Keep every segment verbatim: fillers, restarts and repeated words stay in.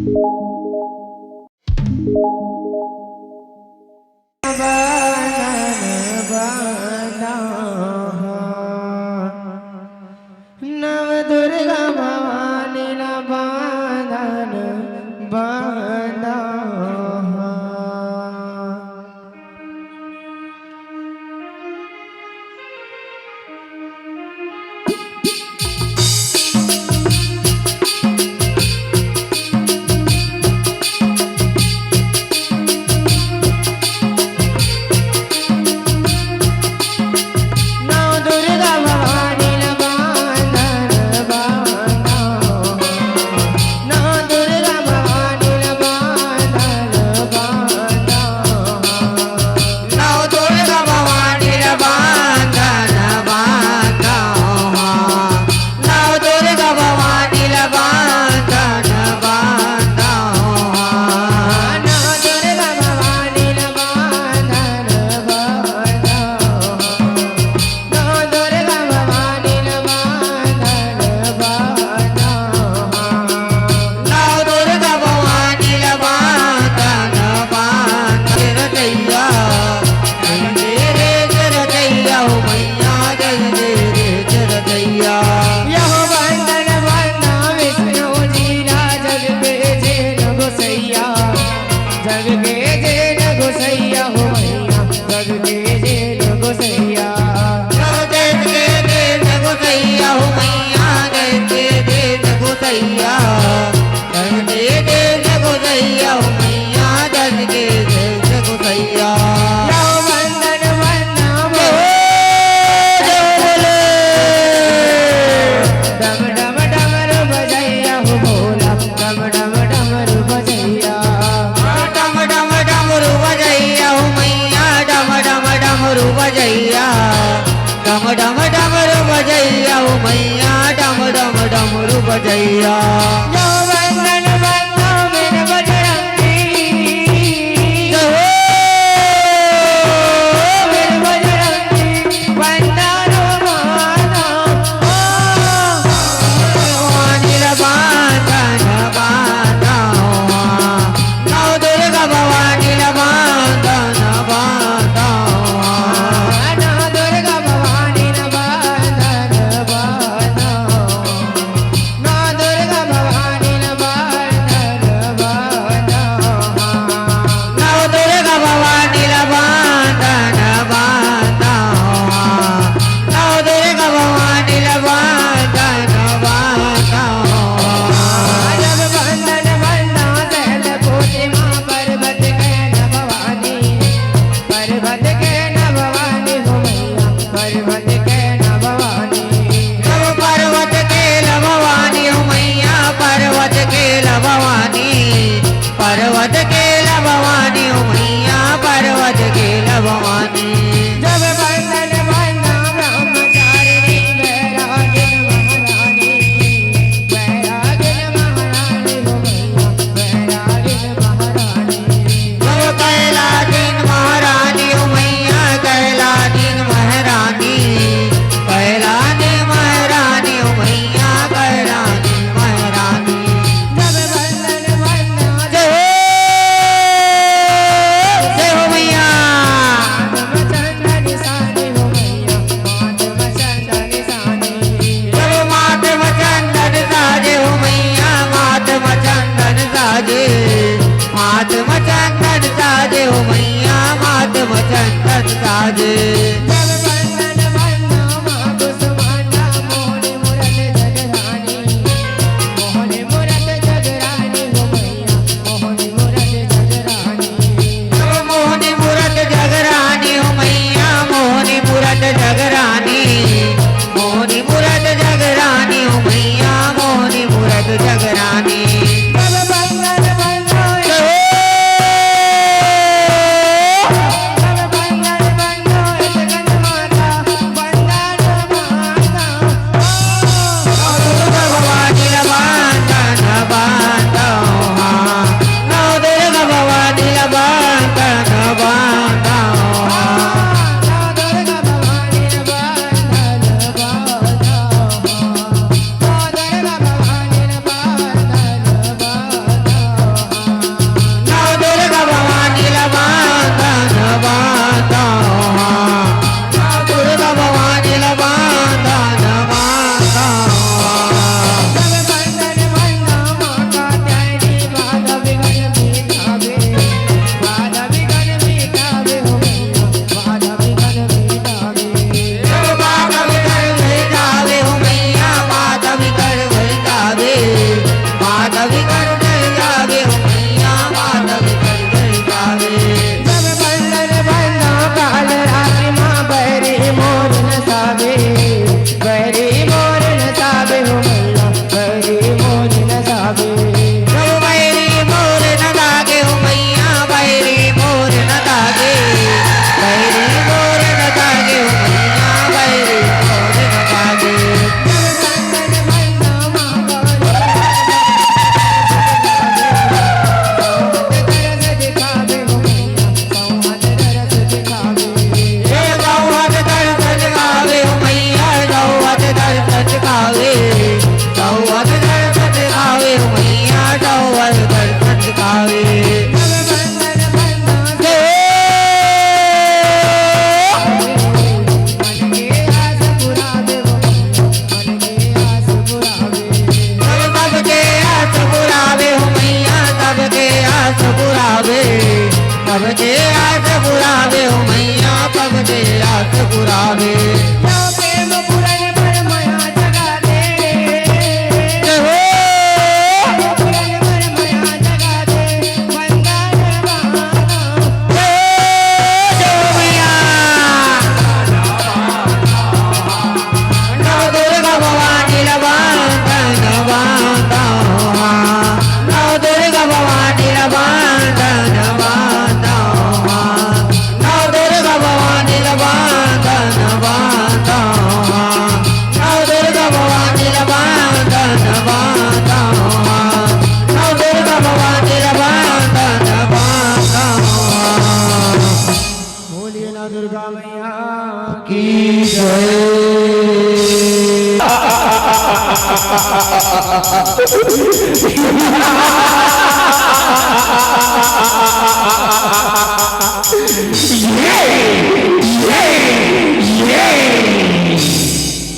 नव दुर्गा भवानी ला बांधन बांधा।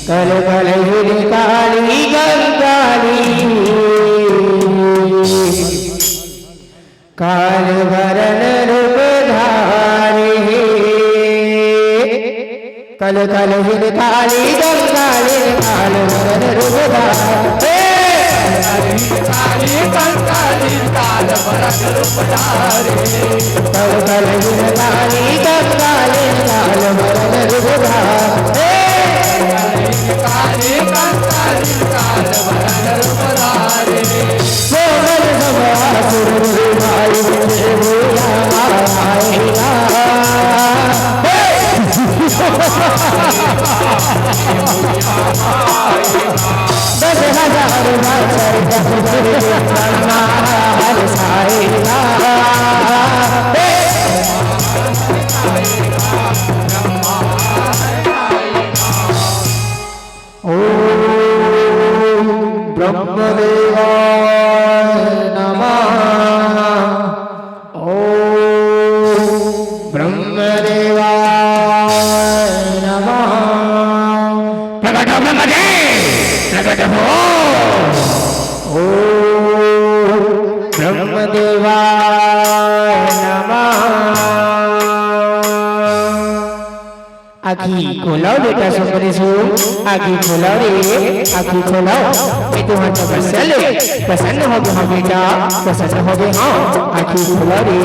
कल कल हिन काली कंकाली, काल वरन रूप धारे हे। कल कल हिन काली कंकाली, काल वरन रूप धारे हे। काली कंकाली, काल वरन रूप धारे हे। कल कल हिन काली कंकाली, काल वरन रूप धारे हे। काली कंकाली, काल वरन रूप धारे हे। सोनल सभा सुर भाई के भूया आएगा। दस हजार बछर जब तक ब्रह्मा हर साएगा। ओम ब्रह्मदेवाय नमः। ओम ब्रह्मदेवाय नमः। प्रकट हो ब्रह्मदेव, प्रकट हो। ओम ब्रह्मदेवाय नमः। आँखी खोलव बेटा, सुंदरी सु, आँखी खोलव रे, आँखी खोलव। मैं तुँहर तपस्या ले प्रसन्न हो गे हँव बेटा, प्रसन्न हो गे हँव। आँखी खोलव रे,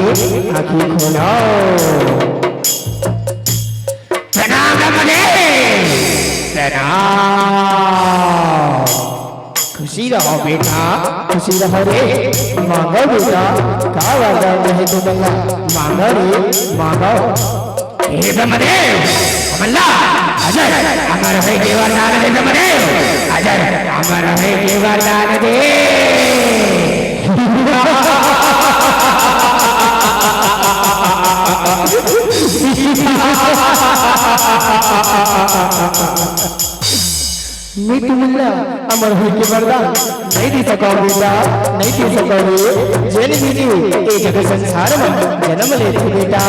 आँखी खोलव। प्रणाम ब्रह्मदेव, प्रणाम। खुशी रहो बेटा, खुशी रहो रे। मांगो बेटा, का वरदान चाही तुमन ला? मांगो रे, मांगो। हे ब्रह्मदेव, हमन ला अजर अमर होए के वरदान दे ब्रह्मदेव, अजर अमर होए के वरदान दे। मैं तुमन ला अमर होए के वरदान नइ दे सकव बेटा, नइ दे सकव रे। जेन भी जीव ए जग संसार म जनम लेथे बेटा,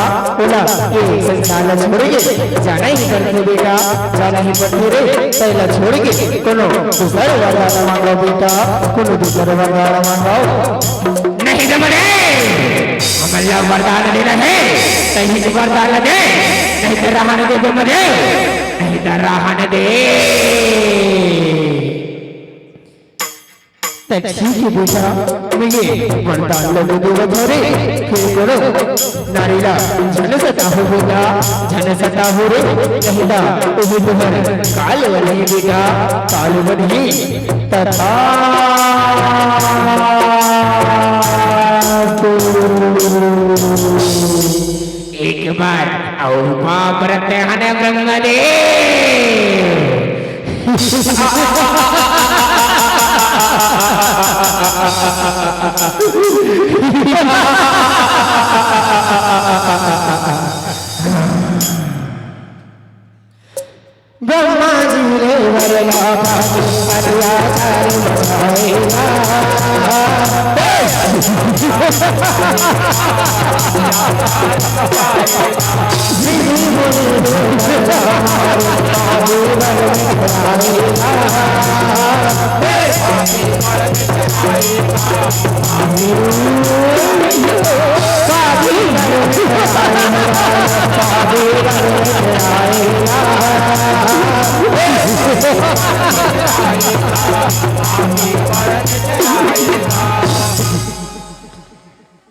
ओला ए संसार ला छोड़ के जाना ही पड़थे बेटा, जाना ही पड़थे रे। तेला छोड़ के कोनो दूसर वरदान मांगव बेटा, कोनो दूसर वरदान मांगव। नहीं दे मरे, हमन ला वरदान देना हे, तहीं से वरदान दे, नहीं तो रहन दे दे मरे। नहीं त रहन दे। त ठीक हे बेटा, मैं ये वरदान ल दे देवत हँव रे। हे गुरु, नारी ला झन सताहू बेटा, झन सताहू रे। नहीं त उही तुँहर काल बनही बेटा, काल बनही। तथास्तु। एक बार अउ पाँव परत हन ब्रह्मदेव। ब्रह्मा जी ले वरदान, अत्याचार मचाएगा।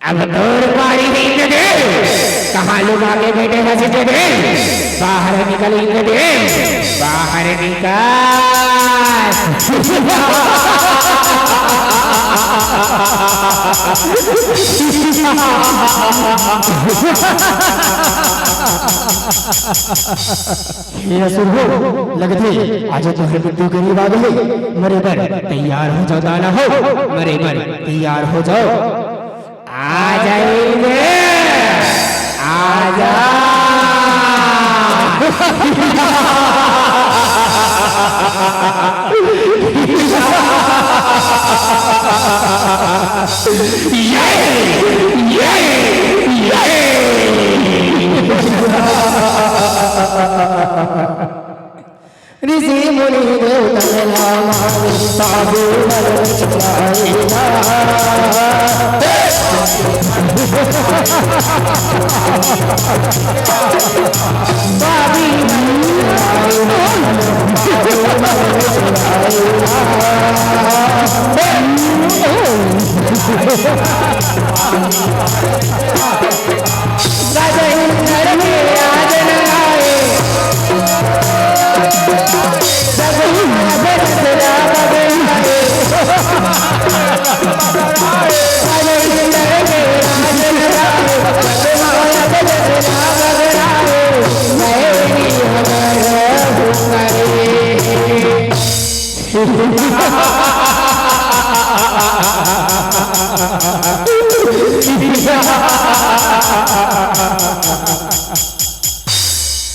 अब तोर पारी हे इंद्रदेव, कहाँ लुका के बैठे हस इंद्रदेव? बाहर निकल इंद्रदेव, बाहर निकल। हे असुर हो, लगथे आज तोहर मृत्यु करीब आ गे हे। मरे बर तैयार हो जाव दानव हो, मरे बर तैयार हो जाव। आ जा इंद्र, आ जा। ऋषि मुनि देवता ला मारे, साधु नर में चलाएगा।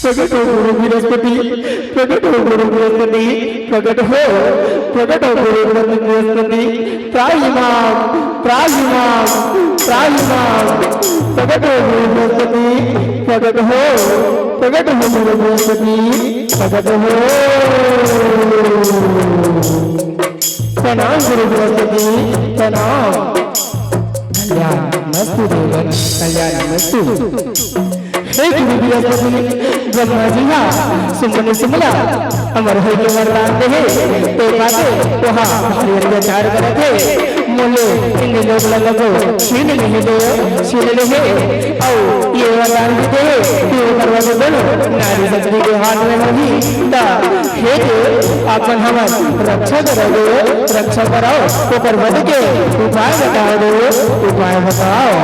प्रगट हो गुरु बृहस्पति, प्रगट हो गुरु बृहस्पति, प्रगट हो, प्रगट हो गुरु बृहस्पति, त्राहि माम, त्राहि माम, त्राहि माम। प्रगट हो गुरु बृहस्पति, प्रगट हो, प्रगट हो गुरु बृहस्पति, प्रगट हो। प्रणाम गुरु बृहस्पति, प्रणाम। कल्याण मस्तु देवन, कल्याण मस्तु। हे गुरु बृहस्पति, ब्रह्मा जी हा सुमन सुमला अमर होय के वरदान देहे, ते बादे ओहा भारी अत्याचार करत हे। मोले इंद्रलोक ला लगो छीन लेहे देव, छीन लेहे। अउ ये वरदान भी देहे कि ओकर वध दोनों नारी शक्ति के हाथ में होही। त हे देव, अपन हमर रक्षा करव देव, रक्षा करव, ओकर वध के उपाय बताव देव, उपाय बताव।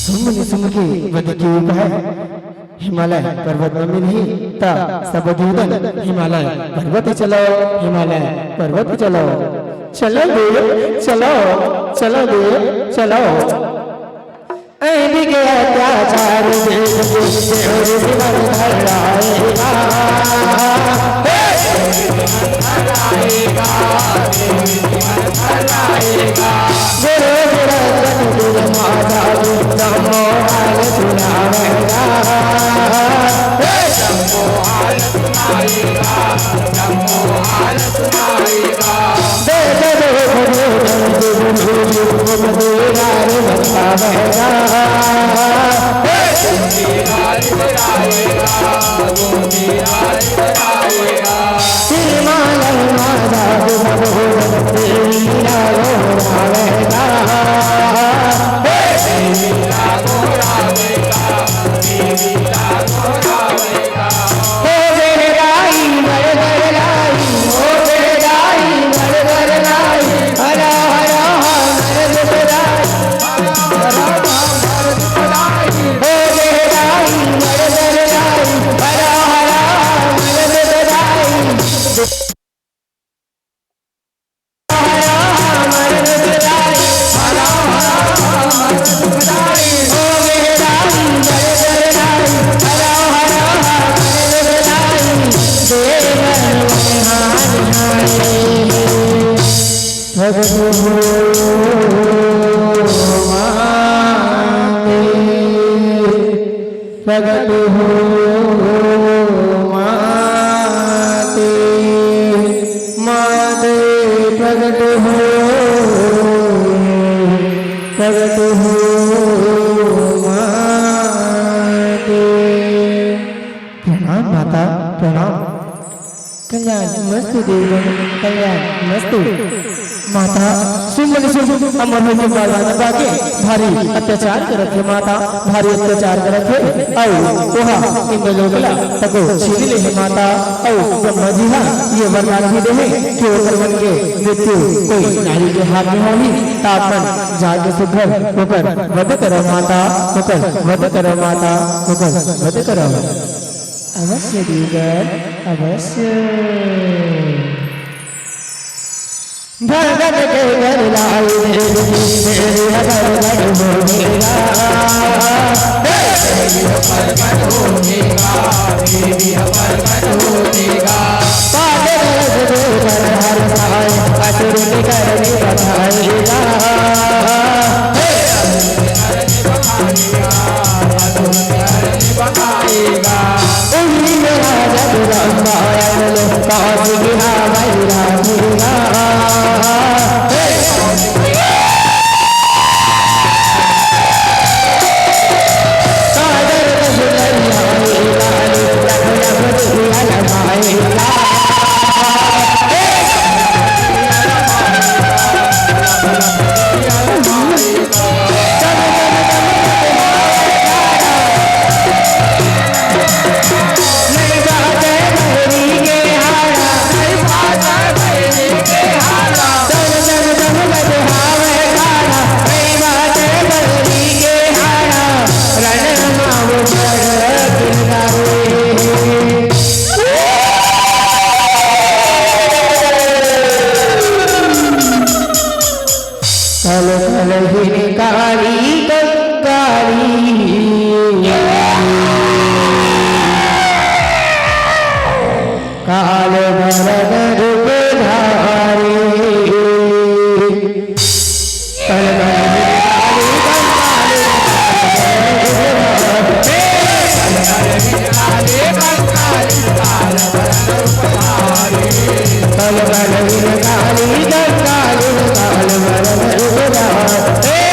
सुन मुनि सुन के वध के उपाय। हिमालय पर्वत म मिलही, त सब दूतन हिमालय पर्वत चलो, हिमालय पर्वत चलो। चलो देव, चलो, चलो देव, चलो। ऐनी के अत्याचार देख के देव ऋषि मन थर्राएगा। गुरु निरंजन गुरु माता ब्रह्मो हाल सुनावेगा। प्रगट हो माते, माते प्रगट हो, प्रगट हो माते। प्रणाम माता, प्रणाम। कल्याण मस्तु देवन, कल्याण मस्तु। माता, सुमन सुन अमर होके बाला बागे भारी अत्याचार करत हे माता, भारी अत्याचार करत हे। अउ ओहा इंद्रलोक ला तको छीन ले हे माता। अउ ब्रह्मा जी हा ये वरदान भी देहे कि ओकर मन के मृत्यु कोई नारी के हाथ में होही, त आप मन जाके सुघर ओकर वध करो माता, ओकर वध करो माता, ओकर वध करो। अवश्य दीगर, अवश्य। भगत के घर लाई देवी, मेरी हर घर हो मेरा। देवी ह प्रकट होथे गा, देवी ह प्रकट होथे गा। पादे रस देकर हर साए, असुर निकरनी बखाएगा। हे! असुर निकरनी बखाएगा, असुर निकरनी बखाएगा। उंगली में राजा जगदम्बा अमल, काशी की हवाई राखेगा। हे! कल कल हिन काली कंकाली, काल वरद रूप धारी। कल कल हिन काली कंकाली, कल कल हिन काली कंकाली, काल वरद रूप धारी। हे!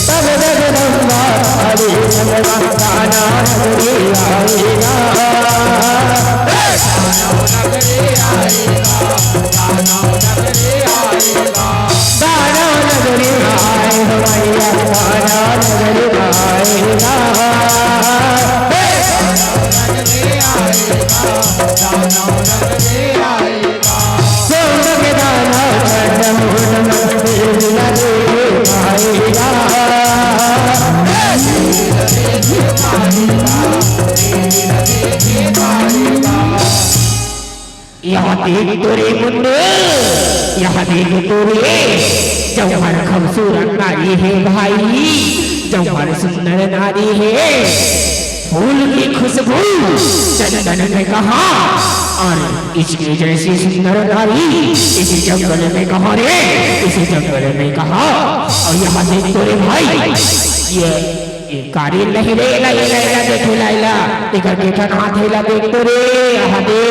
तब जगदम्बा काली जगदम्बा दानव नगरी आएगा। दानव नगरी आए हो भैया, दानव नगरी आएगा। यह देख तो रे मुंडे, यह देख तो रे, जौहर खूबसूरत नारी है भाई, जौहर सुंदर नारी है। फूल की खुशबू चंदन में कहाँ, और इसके जैसी सुंदर नारी इस जंगल में कहाँ रे, इस जंगल में कहाँ? और यहाँ देख तो रे भाई, ये, ये कारे नहीं रे, ला, ये ला, ये ला, देख, ये ला, ये ला, एकर के ठन हाथ हे ला, देख तो रे, यहाँ दे,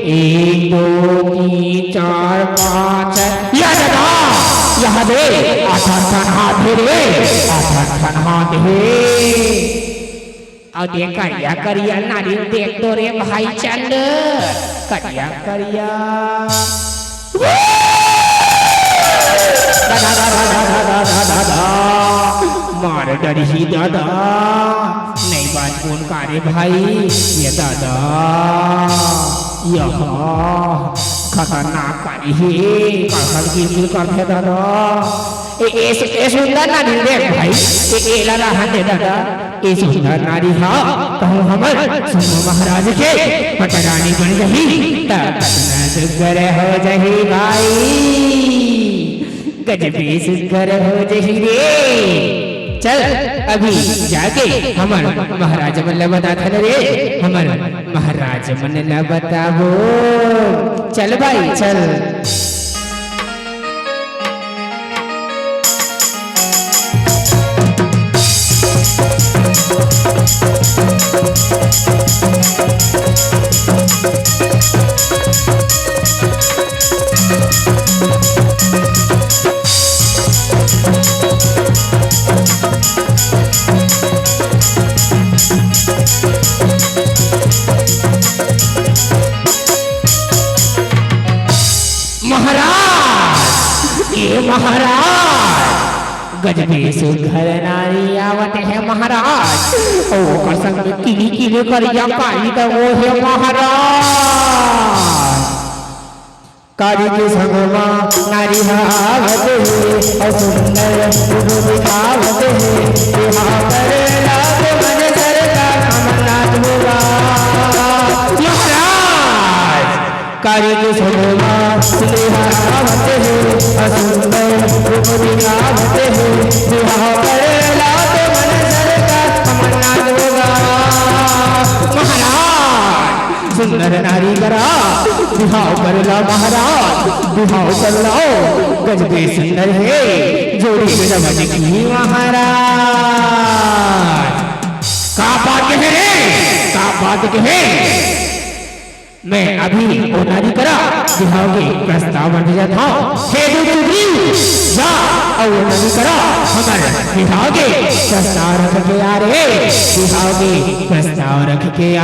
एक, दो, तीन, चार, पाँच, छह, या दादा, यहाँ दे, आठ, आठ ठन हाथ हे रे, आठ, आठ ठन हाथ हे। अउ दे करिया करिया नारियल देख तो रे भाई चंद, करिया करिया। दादा, दादा, दादा, दादा, दादा, मार डरही दादा, नहीं बात कौन कारे भाई, ये दादा, यह खतरनाक कारी हे, काखर किरकिर करथे दादा। ए, ए, ए सुंदर नारी रे भाई, ए, एला रहन दे दादा। ए सुंदर नारी हा कहूँ हमर सिंह महाराज के पटरानी बन जाही, त कतना सुग्घर हो जाही भाई, गजबे सुग्घर हो जाही रे। चल, अभी जाके हमर महाराज मन ला बताथन रे, हमर महाराज मन ला बताबो। चल भाई, चल। महाराज, ए महाराज, गजबे सुघर नारी आवत हे महाराज, अउ ओकर संग में किली किली करिया कारी त वो हे महाराज। कारी के संग मा नारी हा आवत हे, अउ सुंदर रूप दिखावत हे, बिहाव करे लाग मन सरकार अमरनाथ बाबा। महाराज, कारी के सोनवा सिंहरावत हे, असुंदर मुस्कुरावत हे, बिहाव करेला तो मन सरका तमन्ना होगा। महाराज, सुंदर नारी करा बिहाव करला महाराज, बिहाव करला। गजबे सुंदर हे जोड़ी समझ की महाराज। का बात हे रे, का बात हे? मैं अभी ओ नारी करा बिहाव के प्रस्ताव भेजत हंव। हे दू टुकड़ी, जा अउ ओ नारी करा हमर बिहाव के प्रस्ताव रख के आ रे, बिहाव के प्रस्ताव रख के आ।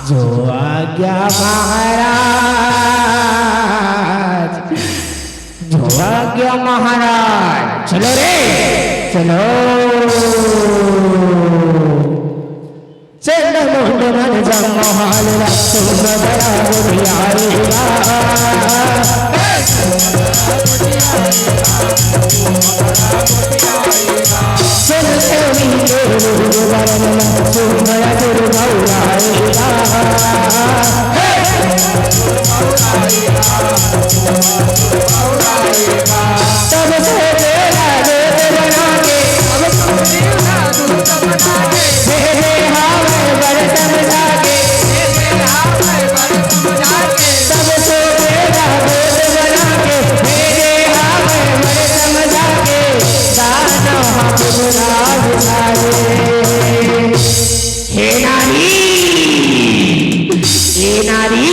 जो आज्ञा महाराज, जो आज्ञा महाराज। चलो रे, चलो। चंड मुंड मन जम्मो हाल ला, तुम बड़ा गोठियाएगा। सुन के नीचे रूप बरन ला, तुम बड़ा दुर्गौराएगा। तब से तेरा दूत बना के, भेजे हावय बर समझा के। तब से तेरा दूत बना के, भेजे हावय बर समझा के। दानव हम बुरा बुझाए। हे नारी, हे नारी,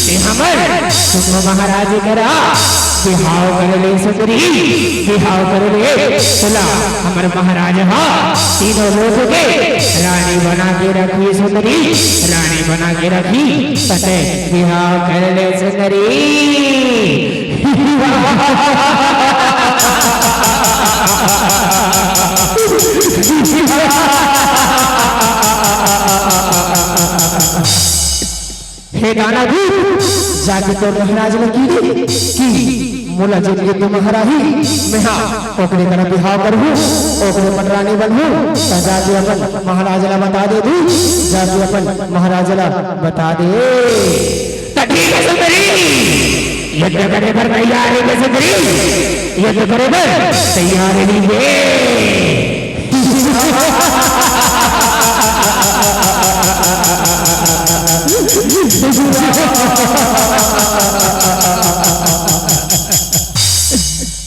ते हमर शुंभ महाराज करा बिहाव कर ले सुंदरी, बिहाव कर ले। सुना, हमर महाराज हा तीनों लोक के रानी बना के रखही सुंदरी, रानी बना के रखही। त ते बिहाव कर ले सुंदरी। हे दानादूत, जाके तोर महाराज ल कहि दे कि मोला जेन के तुम्हारा ही मेहा ओकरे करा बिहाव करहूं, ओकरे पटरानी बनहूं। त जाके अपन महाराज ला बता दे तू, जाके अपन महाराज ला बता दे। त ठीक हे सुंदरी, युद्ध करे बर तैयार रहिबे सुंदरी, युद्ध करे बर तैयार रहिबे।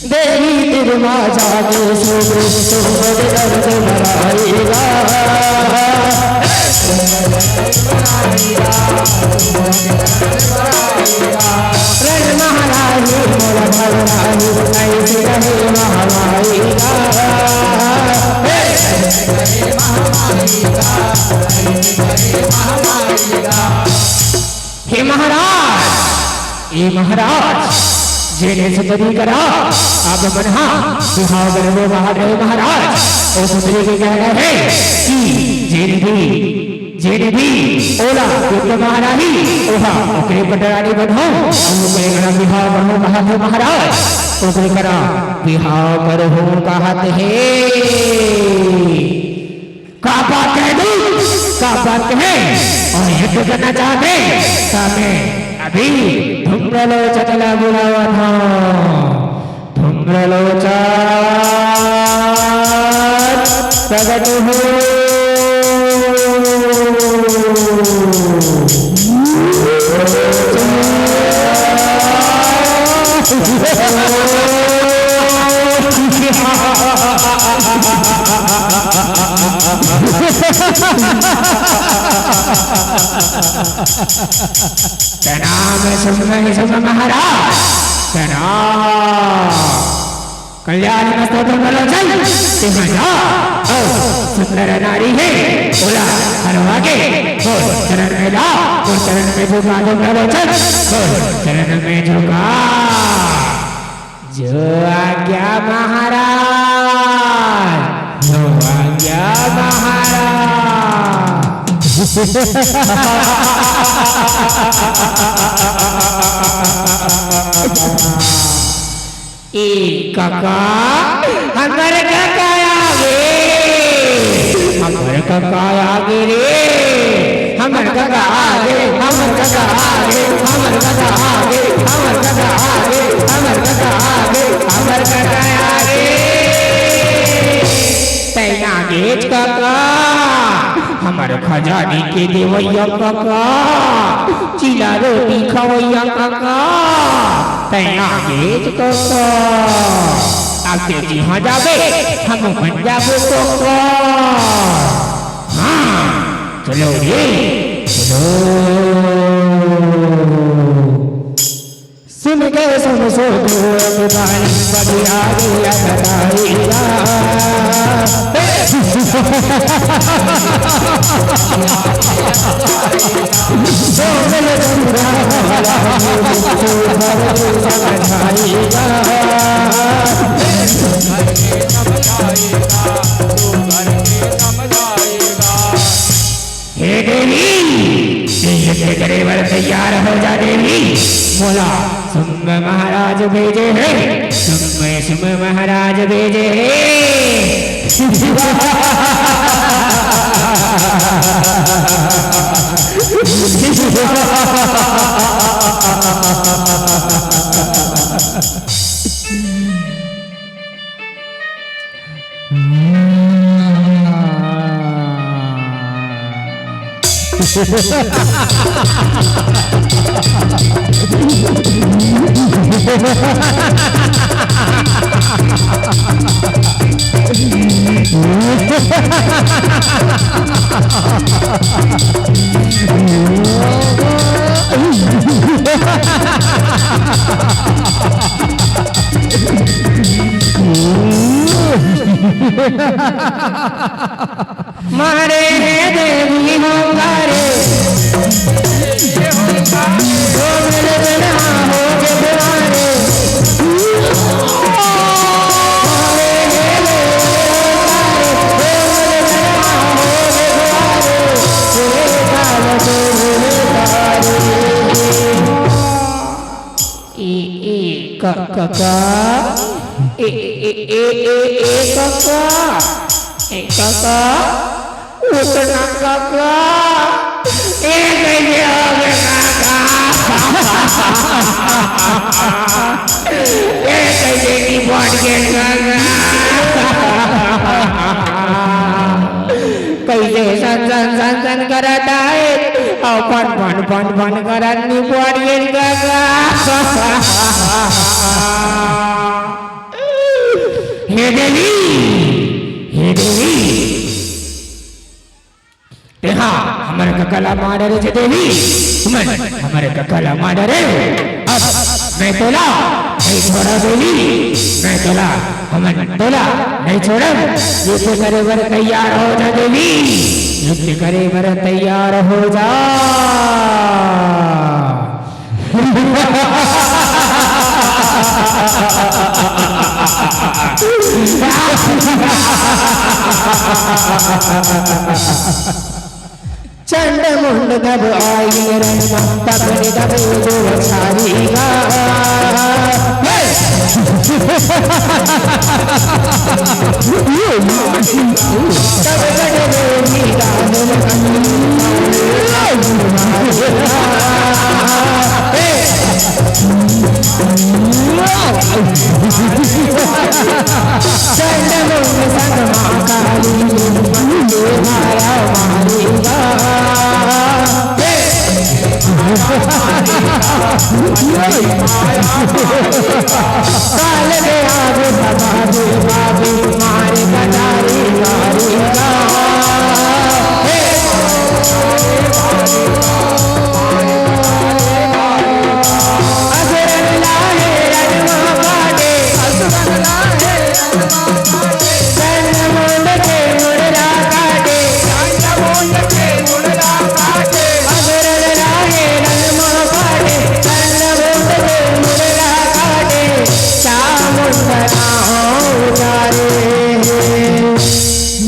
देवी तिरमा जागे सुंदरी, सुंदर दर्द बनाएगा। रण महारानी मोर घबरानी, ऐसे रहे महामाई का। हे महाराज, हे महाराज, जेने सुंदरी करा अब मन हा बिहाव करबो बाहर रहे महाराज। ओ सुंदरी के कहना हे कि जेने भी जेने भी ओला युद्ध महारानी, ओहा ओकरे पटरानी बनहूं, अउ ओकरे करा बिहाव करहूं कहत हे महाराज, ओकरे करा बिहाव करहूं कहत हे। का बात कहे तू? का बात कहे? अउ युद्ध करना चाहत हे, त मैं अभी धूम्रलोचन ला बुलावत हंव। धूम्रलोचन प्रगट हो। प्रणाम सुंदर सुंदर महाराज, प्रणाम। कल्याण मस्तक धूम्रलोचन, तेमा जा, अउ सुंदर नारी हे, ओला हरवा के, मोर चरण में ला, मोर चरण में झुका धूम्रलोचन, मोर चरण में झुका। जो आज्ञा महाराज, जो आज्ञा महाराज। ए कका, हमर कका आगे, हमर कका आगे रे, हमर कका आगे, हमर कका आगे, हमर कका आगे, हमर कका आगे, हमर कका आगे, हमर कका आगे। तैं आगेच कका, हमर खजानी के देवइया कका, चीला रोटी खवइया कका, तैं आगेच कका। अब तें जिहाँ जाबे, हमू मन जाबो कका। हाँ, चलो रे, चलो। सुन के सुन सो दुख दाई, बगिया रे अगदाई रा। हे देवी, तें युद्ध करे बर तैयार हो जा देवी। मोला शुंभ महाराज भेजे हे, शुंभ, शुंभ महाराज भेजे हे। मारे हे देवी होंकारे, हो मेरे बिना हो के दुआरे। मारे हे देवी होंकारे, हो मेरे बिना हो के दुआरे। हे काल के हे तारे। ए, ए, क, क, क। ए, ए, ए, ए, ए, ए, क, क। ए, क, क। उठना क, क। ए, कइसे होगे क, क। ए, कइसे निपट गे क, क। कइसे सन सन सन सन करत आए, अउ फन फन फन फन करत निपट गेन कका। हे देवी, हे देवी, तेहा हमर कका ला मार डरे हे देवी, तुमन हमर कका ला मार डरे हो। अब मैं तोला नहीं छोड़ा देवी, मैं तोला, हमन तोला नहीं छोड़ब। युद्ध करे बर तैयार हो जा देवी, युद्ध करे बर तैयार हो जा। चंड मुंड धब आई रणमा, तब निधबे जो छारी गा। हे! तब गढ़ रोगी गाजल कमी। हे! चंड मुंड संग माँ काली, मारा मारेगा। काल के आगे सदा दे बाबू, मारे कटारी मारेगा। असुरन लाहे रणमा पाटे, असुरन लाहे रणमा पाटे। चंड मुंड के मुंडरा काटे, चंड मुंड के मुंडरा काटे। असुरन लाहे रणमा पाटे, चंड मुंड के मुंडरा काटे। चामुंड ना हो जा रे।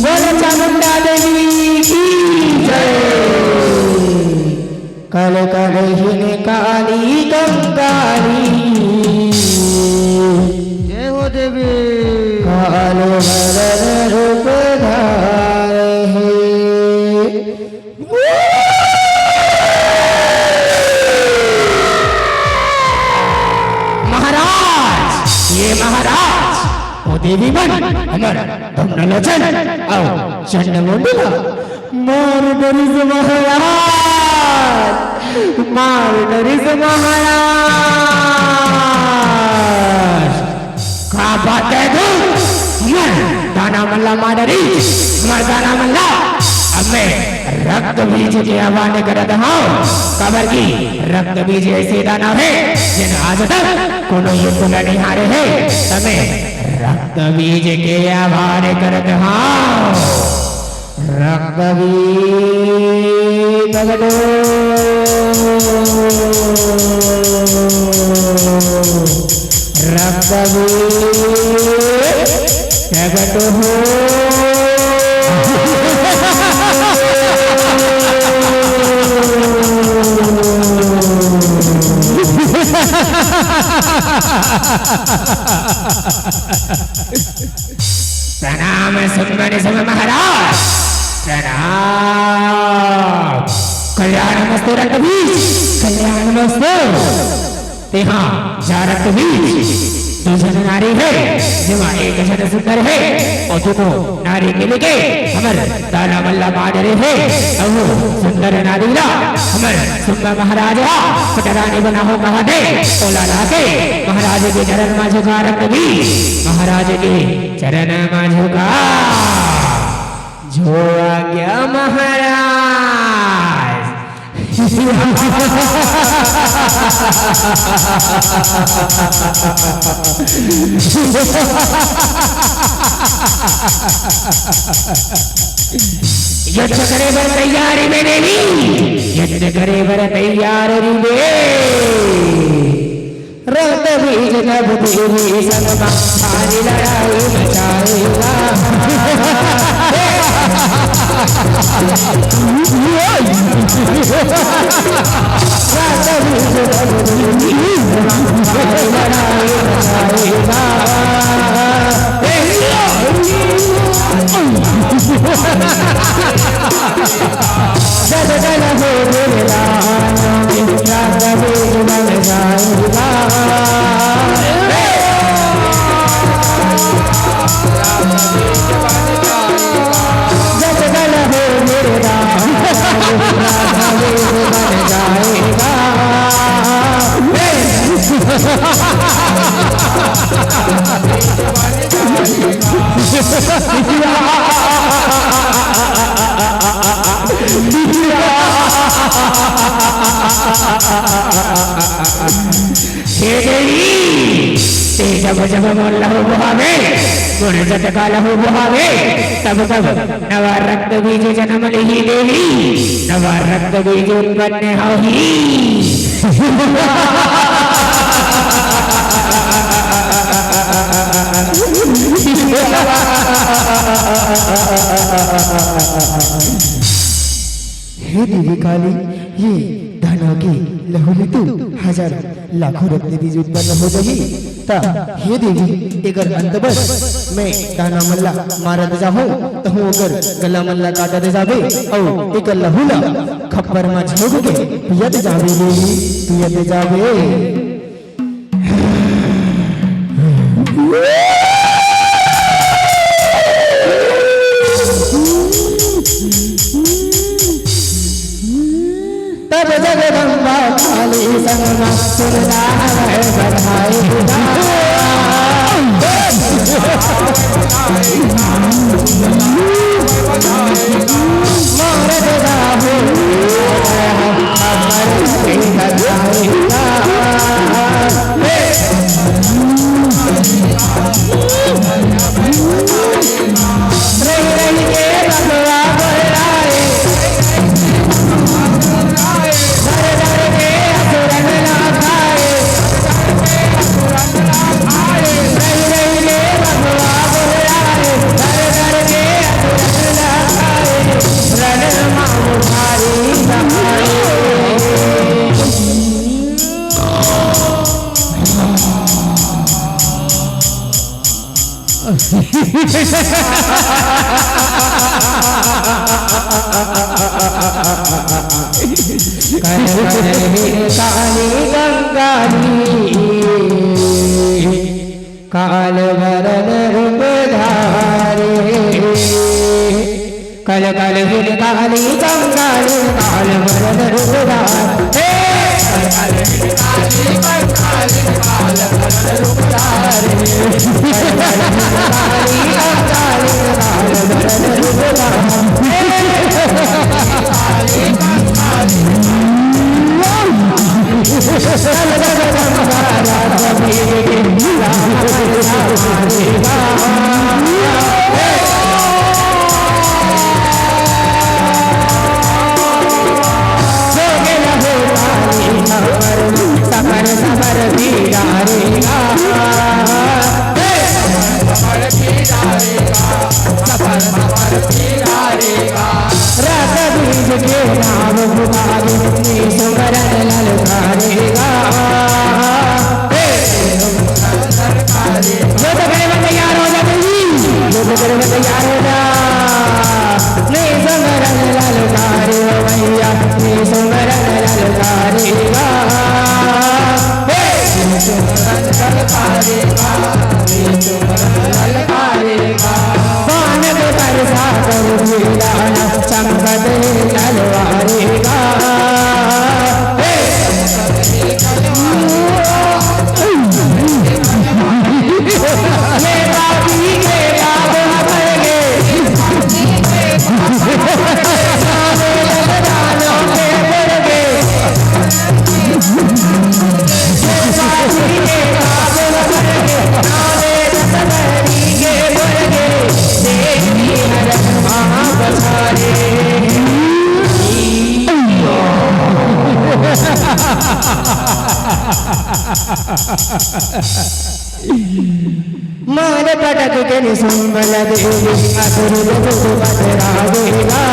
बोल चामुंडा देवी की जय। कल कलहिन काली कंकाली। जय हो देवी। काल वदन रूप धारे हे। महाराज, ओ देवी मन हमर धुमना लोचन अउ चंड मुंडी ला मार डरिस महाराज, मार डरिस महाराज। का बात हे तू? हमर दाना मन ला मार डरिस, हमर दाना मन ला। अब मैं रक्त बीज के आह्वान करत हंव, काबर कि रक्त बीज ऐसे दाना हे, जेन आज तक कोनो युद्ध ला नइ हारे हे। त मैं रक्त बीज के आह्वान करत हंव। रक्त बीज प्रगट हो। रक्त बीज प्रगट हो। प्रणाम सुमन सुम महाराज, प्रणाम। कल्याणमस्तु रक्त बीज, कल्याणमस्तु। तेहा जा रक्त बीज, दू झन नारी हे, जेमा एक झन सुंदर हे, अउ दूनों नारी मिलके हमर दाना मन ला मार डरे हे, अउ वो सुंदर नारी ला हमर सुंदर महाराज हा पटरानी बनाहूं कहत हे, ओला लाके महाराज के चरण मा झुका रक्त बीज, महाराज के चरण मा झुका। जो आज्ञा महाराज। युद्ध करे बर तैयार रहिबे देवी, युद्ध करे बर तैयार रहिबे। रक्त बीज नभ देवी संग मा भारी लड़ाई मचाएगा। रक्त बीज नभ देवी संग मा भारी लड़ाई मचाएगा। जब जल हो गिरदान, रक्त बीज बन जाएगा। जब जल हो गिरदान, रक्त बीज बन जाएगा। हे देवी, ते जब जब मोर लहू बोहावे, मोर जतका लहू बोहावे, तब तब नवा रक्त बीज जनम लिही देवी, नवा रक्त बीज उत्पन्न होही। हे देवी काली, ये दाना के लहू ले तो हजार लाखों रक्त बीज उत्पन्न हो जाही। त हे देवी, एकर अंत बर मैं दाना मन ला मारत जाहूं, तहूं ओकर गला मन ला काटत जाबे, अउ एकर लहू ला खप्पर मा झोंक के पियत जाबे देवी, पियत जाबे। तब जगदम्बा काली संग मा सुरदार बधाई गा। मारत जाहू अमर बधाई गा। रहि रहि के बघवा बोलाए, धर धर के असुरन ला खाए। रहि रहि के बघवा बोलाए, धर धर के असुरन ला खाए। रण मा भारी सहाय। कर कर हे काली कंगाली। काल वरन रूप धारे, कल कल हिन काली कंकाली, काल वरन रूप धारे। हे! कल कल हिन काली कंकाली, काल वरन रूप धारे। कल कल हिन काली कंकाली, काल वरन रूप धारे। हे! काली कंकाली। रस बीज के नाम पुकारे, ने सुमरन ललकारेगा। हे! जो तो करे में तैयार हो जा जल्दी, जो तो करे में तैयार हो जा। ने सुमरन ललकारे मैया, ने सुमरन ललकारेगा। हे! ने सुमरन ललकारेगा, ने सुमरन ललकारेगा। बाण के बरसा कर वीराना चमकत तलवारेगा। हे! ले बाबी के बाबा मर गए। मार पटक के निशुंभ ला देवी, असुर के दूत पथरा देगा।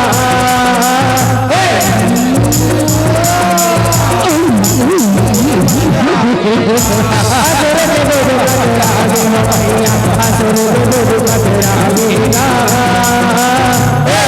हे! असुर के दूत पथरा देगा, असुर के दूत पथरा देगा। हे!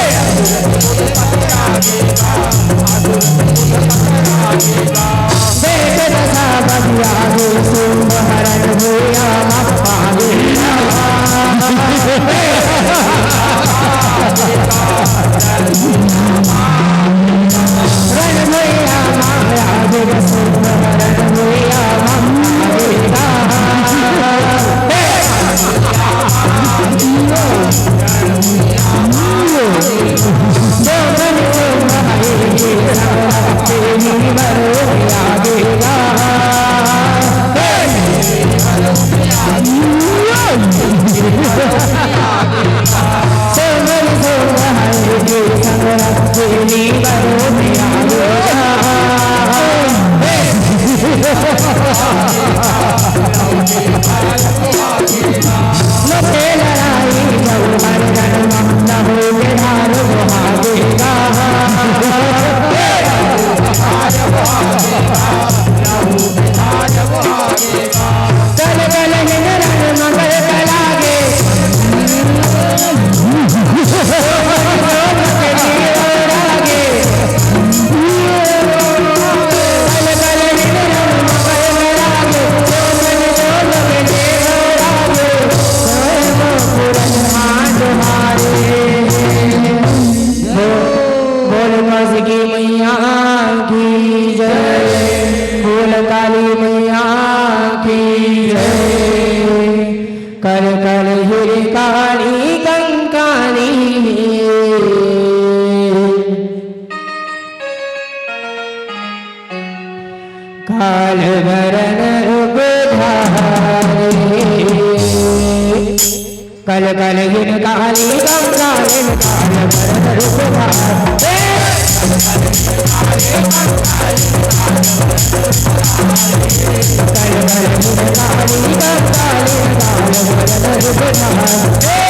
बोल काशी की मैया की जय, बोल काली मैया की जय। कर कर हिर काली कंकाली, काल वरन रूप धारे। कल कल हिन काली कंकाली, काल वरन रूप धारे। कल कल हिन काली कंकाली, काल वरन रूप धारे।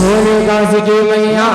बोले काशी की मैया